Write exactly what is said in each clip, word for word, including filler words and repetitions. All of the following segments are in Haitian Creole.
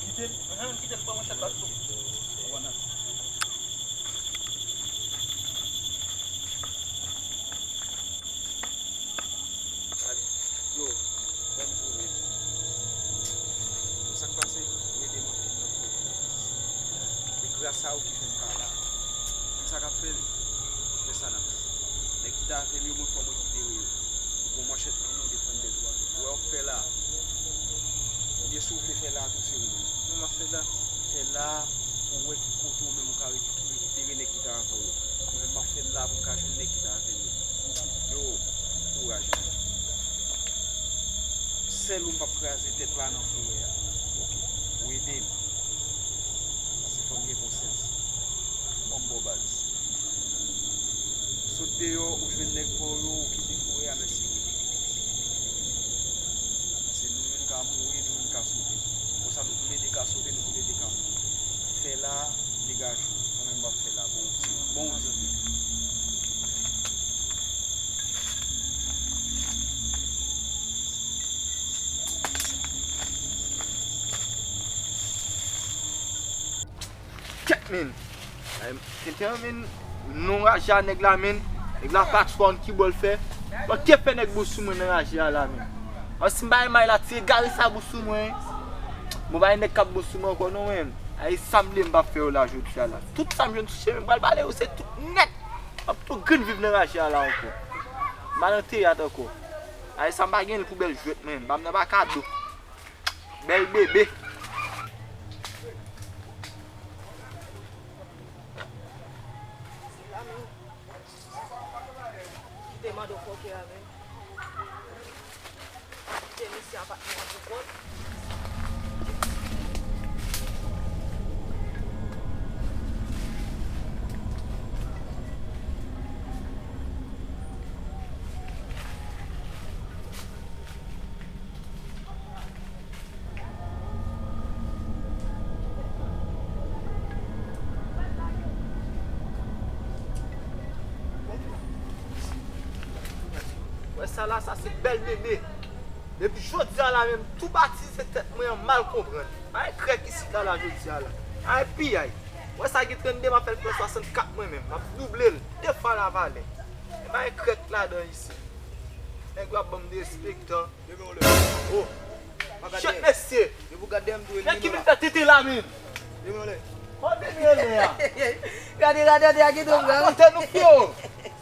Kite l, ahan, kite l, pran manchèt la tou. Yo, ban m di w, men. Bon, sa k pase, ou ede m anpil nan fè. E gras a ou ki fè m pa la. Konn sa k ap fè m? Men sa n ap fè. Nèg ki ta avè m yo, mwen fò m rekipere yo. Ou pran manchèt nan men w, defann tèt ou avè l. Ou wè w ap fè la. Oubyen si w vle fè la tou, se ou menm. Mwen m ap fè la. Fè la, pou w wè ki kote ou menm ou ka repi-, rekipere nèg ki ta avè w yo. Mwen menm m ap fè l la pou m ka jwenn nèg ki ta avè m yo. Yo, kouraj menm. Sèl ou m p ap kraze tèt la nan forè a. Oke. Ou ede m. Paske fò m gen konsyans. Ban m ba w baz. Sot deyò, ou jwenn nèg pa w yo, ou kite forè a, mèsi. Paske nou youn ka mouri, nou youn ka sove. Konsa nou toulede ka sove, nou toulede ka mouri. Fè la, degaje w. Mwen menm m ap fè la, bon, bon, bon. Kèt, men. Ay, tenten, men, non raje a nèg la, men. Nèg la pa t konn ki bò l fè. Bon, te fè nèg bout sou mwen nan raje a la, men. An, si m bay may la, ti egare sa bout sou mwen. Bon, bay nèg k ap bout sou mwen ankò, non, men. Ay, sa m vle, m p ap fè yo la jodi a la. Tout sa m jwenn sou chemen, m pral bale yo, se tout nèt. M ap tou grenn viv nan raje a la ankò. M al nan teyat ankò. Ay, sa m pa gen l pou bèl jwèt, men. Ban m nan pa kado. Bèl bebe. Kite mande w fòkè avè m. Kite misye a pa t mande w kòb. Wè sa la, sa se bèl bebe. Depi jodi a la menm, tou batize tèt mwen an mal konprann. Pa gen krèk isit la, la jodi a la. Ay piyay. Wè sa gen trannde, m ap fè l pran swasannkat mwen menm. M ap double l, de fwa lavalè. E pa gen krèk ladan isit. Nèg yo ap ban m derespektan. Oh. Shit, mesye. Nèg ki vin fè tete la, men. Kote nou ye la? Gade, gade, gade, gade, gade. Kote nou, fyo?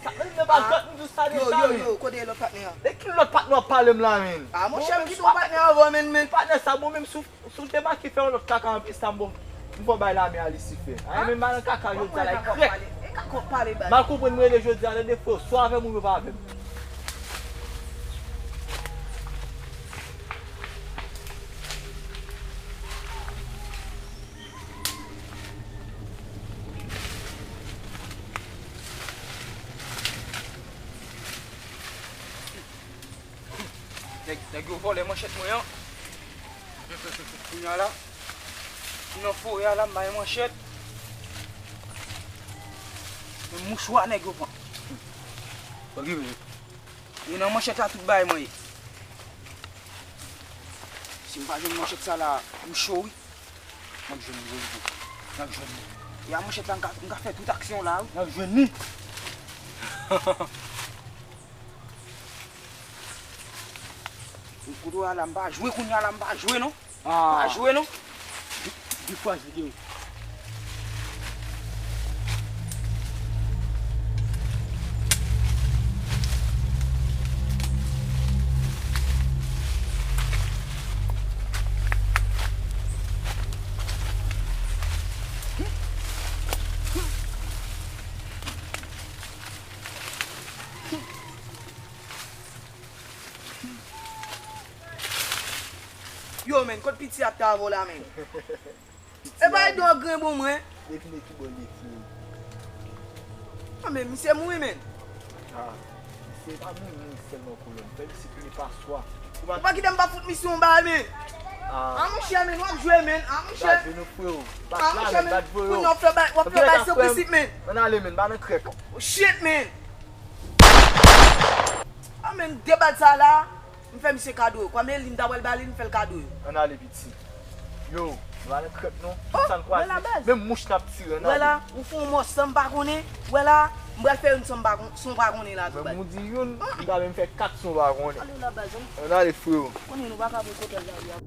Sa, men, men, pa jwèt nou di sa deja, men. Yo, yo, kote lòt patnè a? De ki lòt patnè w ap pale m la, men? Ah, monchè, m kite yon patnè avan, men, men. Patnè sa, bon, menm sou Si w te make fè yon lòt kaka anplis la, m bon, m fò bay lame a Lisifè. Ay, men m al nan kaka jodi a la, e krèk. Mal konprann mwen rele jodi a, tande frè, swa avè m oubyen pa avè m. Nèg, nèg yo vòlè manchèt mwen an. Kounye a la, m nan forè a la, m bay manchèt. Men mouchwa nèg yo pran. Ok, men. E nan manchèt la tout bagay mwen ye. Si m pa jwenn manchèt sa la, m cho wi. N ap jwenn li, wi, wi. N ap jwenn li. E a manchèt la, m ka, m ka fè tout aksyon la, wi. N ap jwenn li. Kote w a la, m pa jwe kounye a la, m pa jwe non. M pa jwe non. Dekouraje li. Yo, men, kot piti a t ap travay la, men? E bay do grenn bon mwen. Devine ki bò l ye, timoun. Ah, men misye mouri, men. Ah, misye pa mouri, mouri sèlman kolòn. Fè misye tounen paswa. Ou pa kite m pa fout misye yon bal, men. Ah, monchè, men, w ap jwe, men. Ah, monchè. Bat jwe nou, freo. Bat la, men, bat voye w. Kounye a w ap fè bay, w ap fè bay sou pitit, men. Ann ale, men, pa nan krèk. Oh, shit, men. Ah, men, de bal sa la. M fè misye kado yo. Kòm e li m ta pral ba li, m fè l kado yo. Ann ale, piti. Yo, nou pa nan krèk non. Tout sa n kwaze, menm mouch n ap tire, ann ale. Wè la, ou fè yon mò san m pa konnen. Wè la, m pral fè youn san m pa kon-, san w pa konnen la tou, baz. Menm ou di youn, m ka menm fè kat san w pa konnen. Ale la, baz. Ann ale, freo. Konnen nou pa ka pran kontwòl lari a.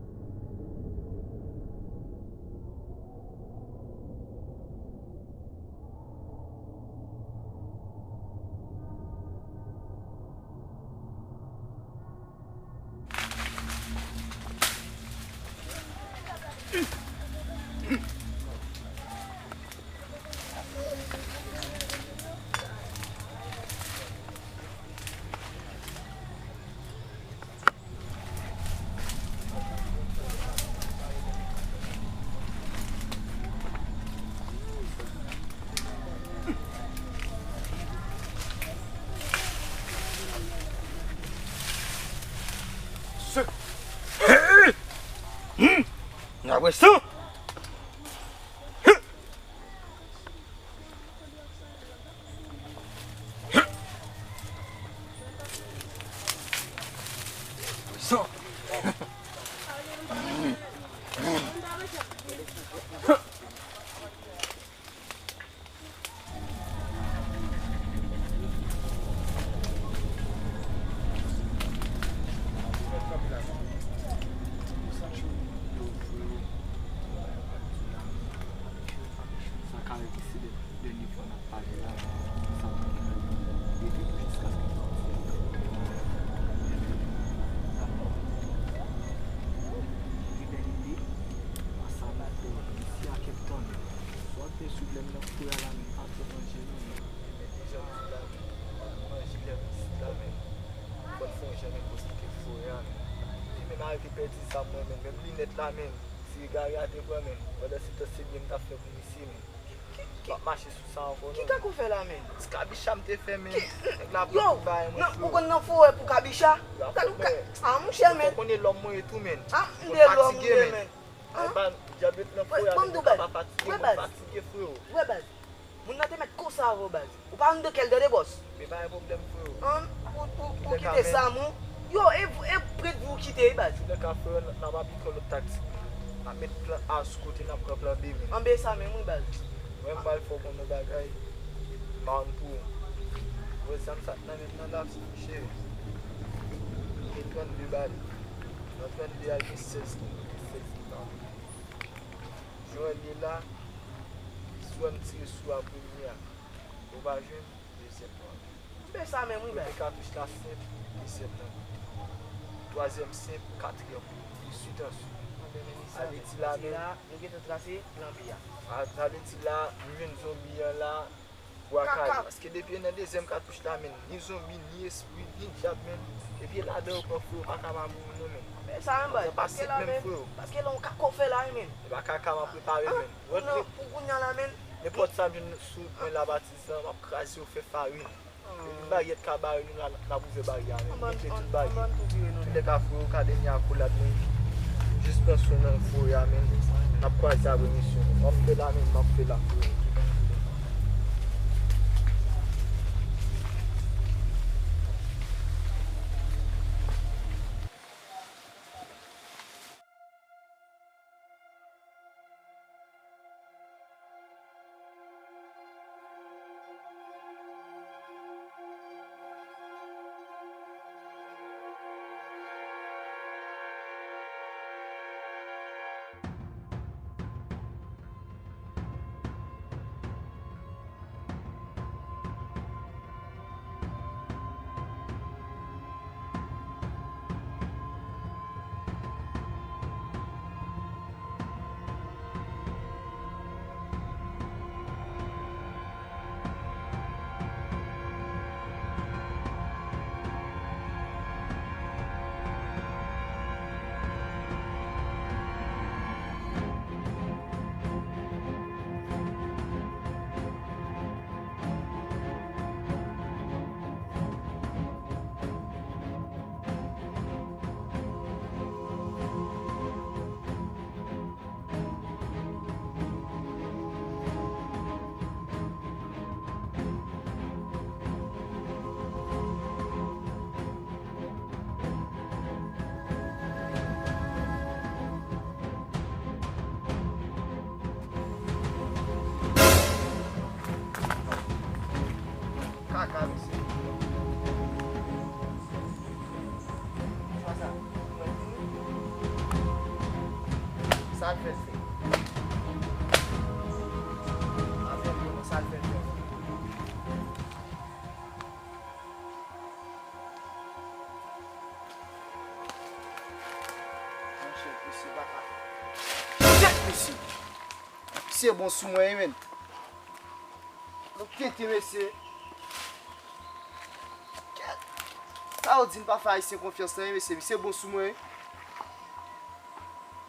Apre sa, Fò n fè yon jan menm pou kite forè a, menm. Li menm arete pèdi zam mwen, menm, menm linèt la, menm. Se egare a te pran, menm. Pandan se tan, se byen m t ap fè pou misye, menm. M p ap mache sou sa ankò, non. Ki kako fè la, menm? Ti kabicha m te fè, menm. Nèg la pran tout bagay mwen, freo. Ou konn nan forè pou kabicha? Gade ou ka, a, monchè, menm. Ou konnen lòm mwen ye tou, menm. A, m de lòm, m de, menm. Mwen fatige, menm. Mwen pa djab ret nan forè a, menm, mwen pa fatige, mwen fatige, freo. Wè, baz. Moun nan te mèt konsa avè w, baz. Ou pa anndan kè l, tande, bòs. Men pa gen pwoblèm, freo. An, ou, ou, ou kite zam ou. Yo, e, e prèt pou w kite, wi, baz. Antoulèka, freo, n, n ap aplike yon lòt taktik. N ap met plan A sou kote, n ap pran plan B, menm. An, B sa menm, wi, baz. Mwen, m pral fè w konn yon bagay. M pa konn pou ou. Wè zam sa k nan men m nan la, cheri. Gen trannde bal. Nan trannde a, gen sèz ki moute, sèz ki pa moute. Jan w wè l ye la, si w wè m tire sou a premye a, ou pa jwenn, dezyèm nan. M fè sa menm, wi, baz. Premye katouch la senp, dezyèm nan. Twazyèm senp, katriyèm. Ensuite, ensuite. Sa vle di la menm. Nou gentan trase plan B a. A, sa vle di la, nou jwenn zonbi an la. Bwa kale. Paske depi e nan dezyèm katouch la, menm, ni zonbi, ni espri, ni djab, menm. Epi e ladan yo pran, freo, pa ka pa mouri non, menm. Men sa menm, baz, paske la menm, freo. Paske la yon kako fè la, menm. E pa kaka m ap prepare, menm. Rantre. Pou kounye a la, menm. Nenpòt sa m jwenn sou mwen la, patizan, m ap kraze yo fè farin. Epi baryè ka bare nou la, n ap ouvè baryè a, menm. Monte tout baryè. Antoulèka, freo, ka dènye akolad mwen. Jis pran swen nan forè a, menm. N ap kwaze apre misyon. W ap fè la, menm, m ap fè la, freo. Sa l fè l fè. Avè m, sa l fè l fè. Monchè, misye pa ka. Kèt, mesye! Misye bon sou mwen, wi, menn. Nou tenten, mesye. Kèt! Sa yo di n pa fè Ayisyen konfyans lan, wi, mesye. Misye bon sou mwen, wi.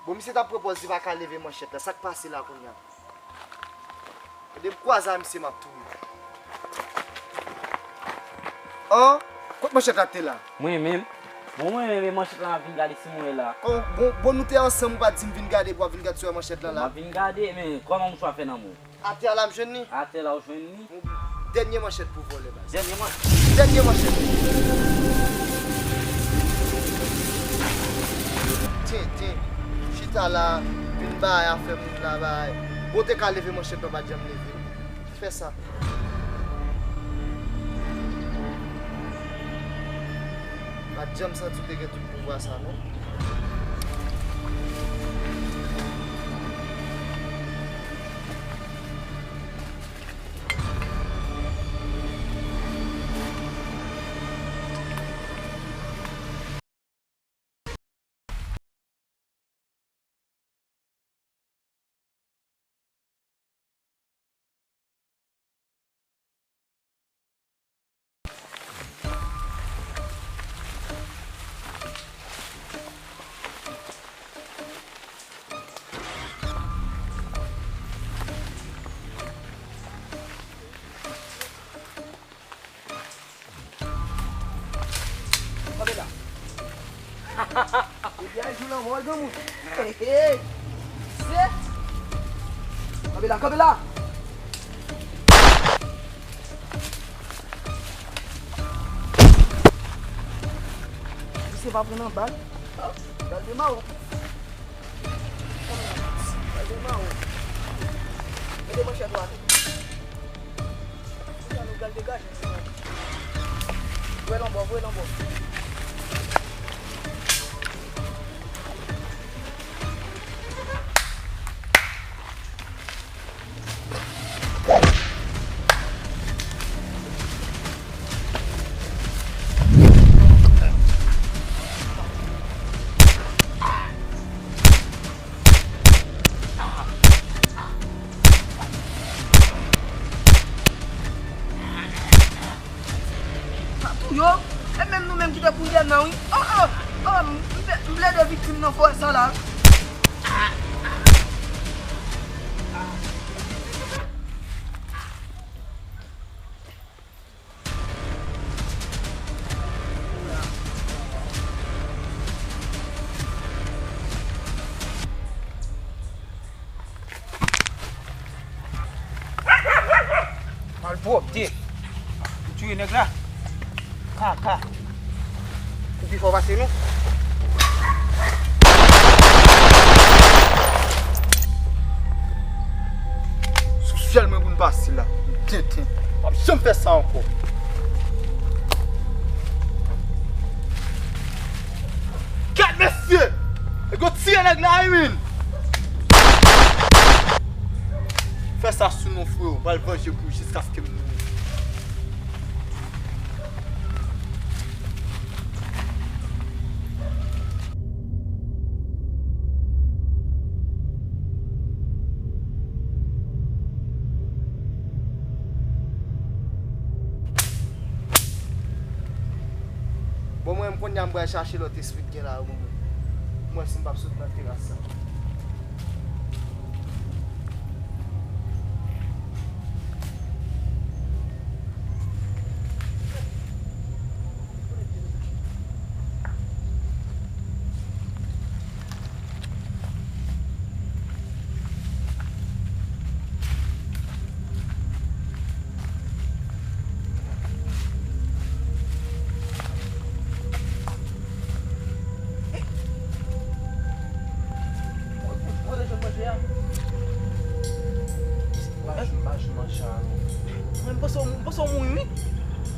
Bon, misye t ap pran pòz li pa ka leve manchèt la. Sa k pase la kounye a? Depi m kwaze a misye, m ap touye. An? Kot manchèt la te la? Mwen menm. Bon, mwen menm, e manchèt la m ap vin gade si mwen la. Kon, bon, bon, nou te ansanm, ou pa t di m vin gade, pou w ap vin gade si w wè manchèt la la? M ap vin gade, men kòman mouchwa fè nan men w? Atè a la m jwenn li. Atè la ou jwenn li? Dènye manchèt pou vòlè, baz. Dènye manchèt. Dènye manchèt. Tenten. Chita la, vin bay afè moun la bay. Bon, te ka leve manchèt la, ou pa t janm leve. Fè sa. Pa t janm santi w te gen tout pouvwa sa, non. Kanpe la. Epi a jou lanmò, granmoun. Hey, hey. Se. Kanpe la, kanpe la. Misye pa pran nan bal. Bal de mawon. Bal de mawon. Mete manchèt ou atè. Kounya nou pral degaje nou. Voye l anbò, voye l anbò. Sa tou yo, e menm nou menm ki te pou yè nan wi. Oh, oh, oh, m, m, m plede viktim nan fò sa la. Malpwòpte. Ou tiye nèg la? Kaka. Ou pi fò pase nou? Sou syèl mwen pou n pase la. M tenten. W ap janm fè sa ankò. Kèt, mesye! Nèg yo tiye nèg la, wi, menn! Fè sa sou non, freo. M pral vanje pou ou jiskaske m mouri. Bon, mwen menm kounye a m pral chache lòt espri k gen la yo ban mwen. M wè si m p ap sot nan teras sa. Kote jwenn manje a? Manje, manje, manje a, non. Mwen, m panse w, m panse w mouri, wi.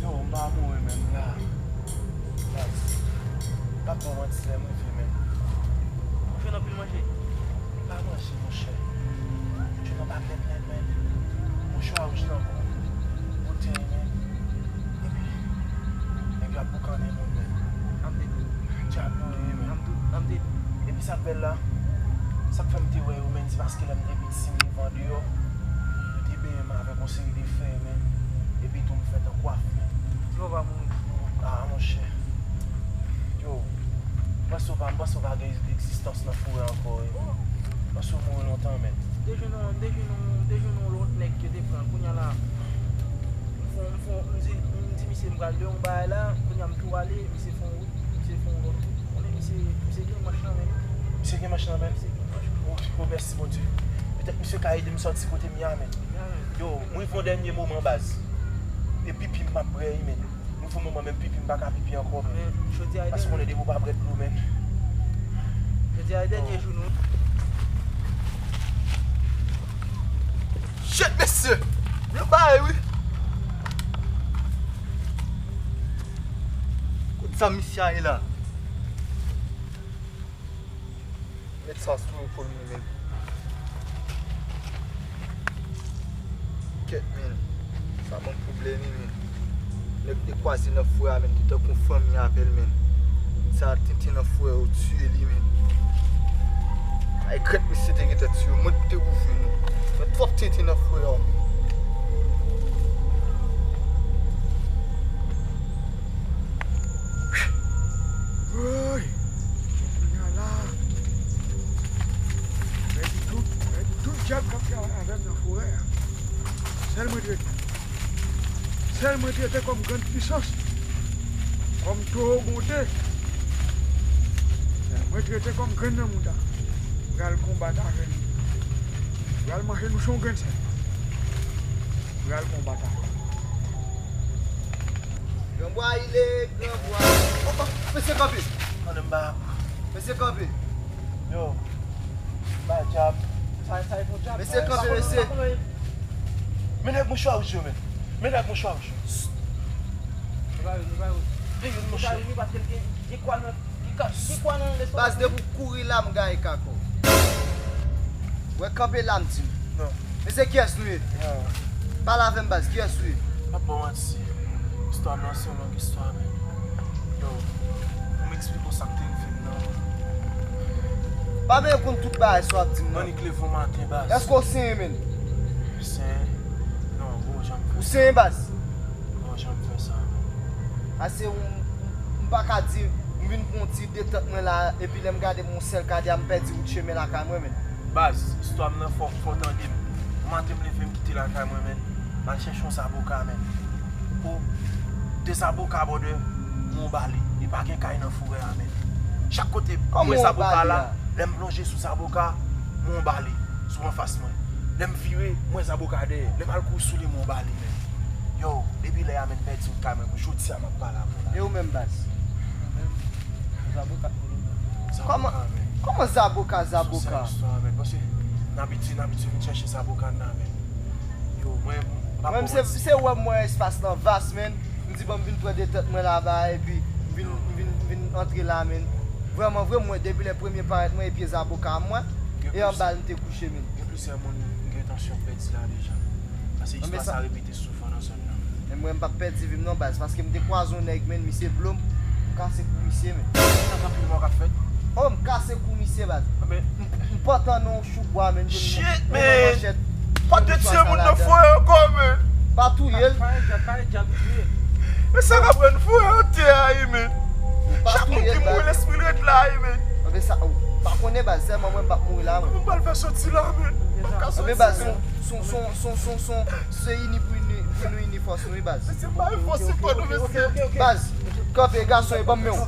Non, m pa mouri menm la. Baz, m p ap ba w manti, lè m rive menm. Ou jwenn anpil manje? Pa manje, monchè. Monchè, nan pa plèn, plèn, men. Mouchwa wouj nan kou. Boutèy, men. Epi, nèg yo ap boukannen moun, men. Dyab yo ye, men. Epi sa k bèl la, sa k fè m te wè yo, men, se paske lè m te piti, m viv andeyò, yo te benyen m avèk yon seri de fèy, men. Epi tou, m fèt an kwaf, men. Yo va mouri. Ah, monchè. Yo, m panse w pa, m panse w pa gen egzistans nan forè ankò, wi. M panse w mouri lontan, men. M te jwenn yon, m te jwenn yon, m te jwenn yon lòt nèg ke te pran. Kounye a la, m fè, m fè, m di, m di misye m pral de yon bagay la, kounye a m tou ale, misye fè yon wout, misye fè yon lòt wout. Konnen misye, misye gen manch nan men l. Misye gen manch nan men l? Misye gen manch. Oh, oh, mèsi Bondye. Petèt misye ka ede m sòti kote m ye a, men. Ya, men. Yo, m rive yon dènye moman, baz. E pipi m ap bwè, wi, men. Nou fè moman menm pipi m pa ka pipi ankò, men. Men, jodi a e dènye. Paske konnen depi w pa bwè dlo, men. Jodi a e dènye jou nou. Shit, mesye! Yo bay, wi! Kot zam misye a ye la? Met sa sou epòl mwen, men. Kèt, men. Sa ban m pwoblèm, wi, men. Nèg te kwaze nan forè a, men, te tankou yon fanmi avè l, men. Sa tenten nan forè, yo tiye li, men. Ay, krèt, misye te gentan tiye, mwen te ouvri nou. Men twòp tenten nan forè a, men. Woy! Kounye a la, pèdi tout, pèdi tout dyab k ap travay avè m nan forè a. Sèl mwen t rete. Sèl mwen t rete kòm grenn pisans. Kòm towo monte. Sèl mwen t rete kòm grenn nan mouda. Pral konbat avè l. Pral manje nou se yon grenn sèl. Pral konbat avè l. Gran bwa ile, gran bwa. Opa, mesye kanpe. Ann anba. Mesye kanpe. Yo, ba dyab. Sa, sa e pou dyab. Mesye kanpe, mesye. Men nèg mouchwa wouj yo, men. Men nèg mouchwa wouj yo. Nou ba yo, nou ba yo. Hey, yo, nou ba yo, nou, paske l gen, gen kwa nan, gen kwa, gen kwa nan lestomak li. Baz, depi w kouri la, m gaye kako. Wè, kanpe la, m di m. Non. Men se kiyès nou ye? Non. Pale avè m, baz, kiyès ou ye? M ap ba w manti. Istwa m nan se yon long istwa, men. Yo, pou m eksplike w sa k te rive m nan. Pa bezwen konn tout bagay sa w ap di m nan. Annik leve yon maten, baz. Èske w senyen, menn? Senyen? Non, bro, janm fè sa. Ou senyen, baz? Non, janm fè sa, menn. Ase, m, m, m pa ka di, m vin pran yon ti detant mwen la, epi lè m gade m yon sèl kade a, m pèdi wout chemen lakay mwen, menn. Baz, istwa m nan fò, fò w tande m. Yon maten m leve m kite lakay mwen, menn. M al chèche yon zaboka, menn. O, de zaboka, brother, m wè yon bale. E pa gen kay nan forè a, menn. Chak kote m wè zaboka la, lè m plonje sou zaboka, m wè yon bale sou anfas mwen. Lè m vire, m wè zaboka dèyè. Lè m al kouri sou li, m wè yon bale, menn. Yo, depi lè a, menn, m pèdi wout kay mwen. Pou jodi a, m ap pale avè w la. E ou menm, baz? Zaboka. Kòman, kòman zaboka, zaboka? Sou sèl istwa, men. Paske n abitye, n abitye vin chèche zaboka n nan, men. Yo, mwen, m pa... Mwen, se, se wè m wè espas lan vas, men. M di, bon, m vin pran detant mwen laba, epi m vin, m vin, m vin antre la, men. Vrèman vre, mwen, depi lè premye parèt mwen, e pye zaboka a m wè, e anba l m te kouche, men. Gen plizyè moun m gen entansyon pèdi la deja. Paske istwa sa repete souvan nan zòn nan. Men mwen, m p ap pèdi vi m non, baz, paske m te kwaze yon nèg, men, misye blo m, m kase kou misye, men. Sa gen anpil mò k ap fèt? O, m kase kou misye, baz. M, m pantan nan yon choubwa, men, pou m pran manchèt. Shit, man! Pa te tiye moun nan forè ankò, men. Pa touye l. Pa e dyab, pa e dyab li touye. E sa k ap rann forè an tè a, wi, men. Chak moun ki mouri, lespri l ret la, wi, men. Anben sa, ou pa konnen, baz, sèlman mwen m p ap mouri la, mwen. Kòman m pral fè soti la, men? M ap ka soti. Anben, baz, son, son, son, son, son, son, se ini pou ini, pou nou ini fòs nou, wi, baz. Mesye, pa fòs sou kò nou, mesye. Baz, kanpe, gason, e ban m men w.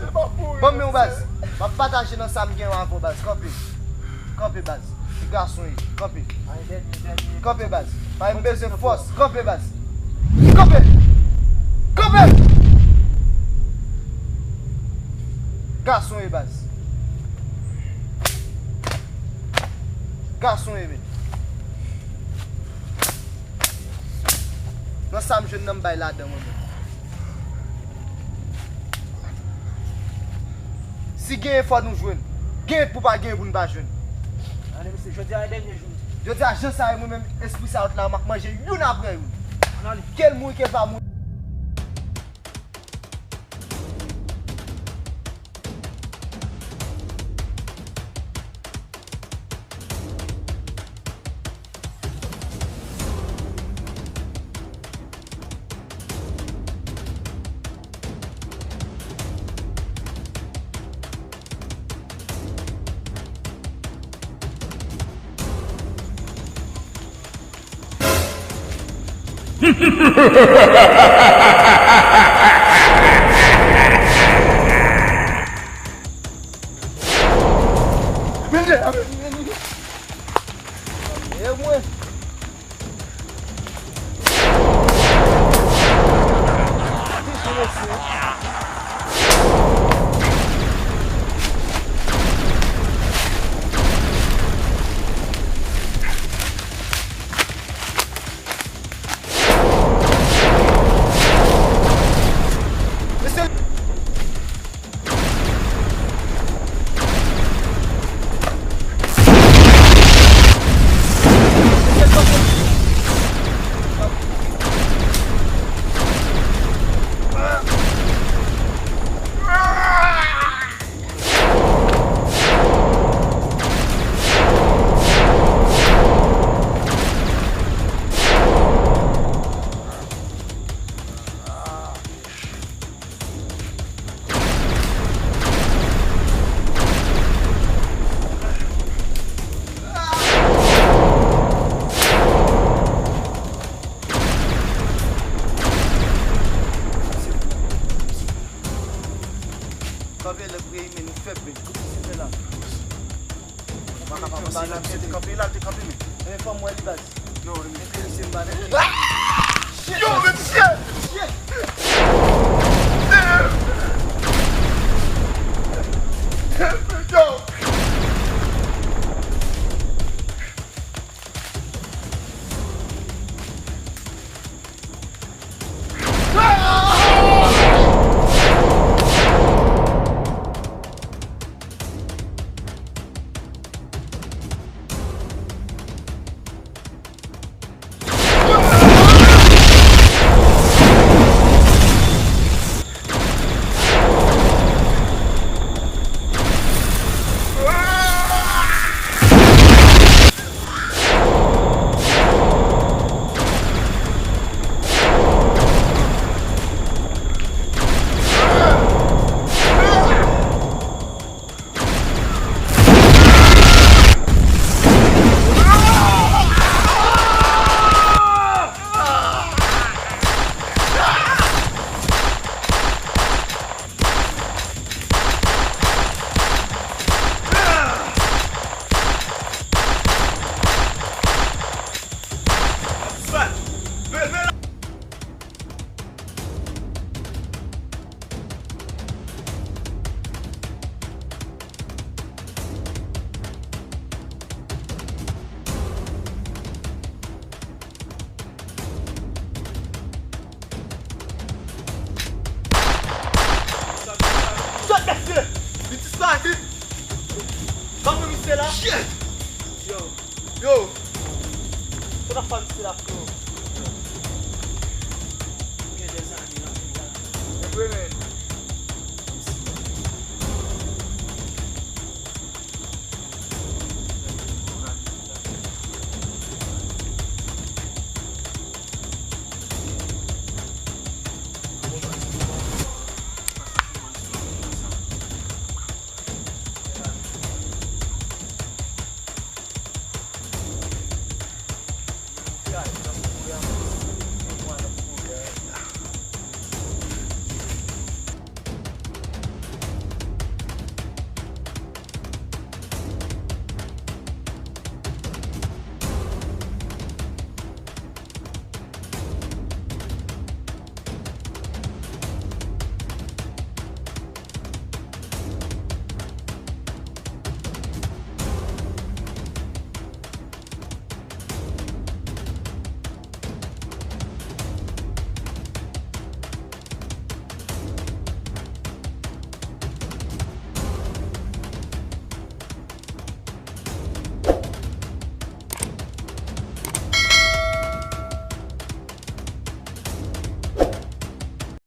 Ban m men w, baz. M ap pataje nan sa m gen avè w, baz. Kanpe. Kanpe, baz. Se gason ye. Kanpe. Kanpe, baz. Pa m bezwen fòs. Kanpe, baz. Kanpe. Kanpe. Gason ye, baz. Gason ye, men. Nan sa m jwenn nan, m bay ladan mwen menm. Si genyen, fò nou jwenn. Genyen pou pa genyen pou n pa jwenn. Gade, mesye, jodi a e dènye jou. Jodi a, jan sa ye, mwen menm, espri sa yo t la, m ap manje youn apre youn. Ann ale. Ke l mouri, ke l pa mouri. Kanpe lè pou reyime nou fèb, men kote se fè la. Ou pa ka pase la, misye te kanpe la, l te kanpe, men. Men fò m wè li, baz. Non, men se misye m pa nan. Yo, men misye! Yo! Sòt, mesye! Li disparèt, wi! Ban mwen misye la! Shit! Yo! Yo! Sa n ap fè misye la, freo? Gen dèzane nan peyi a.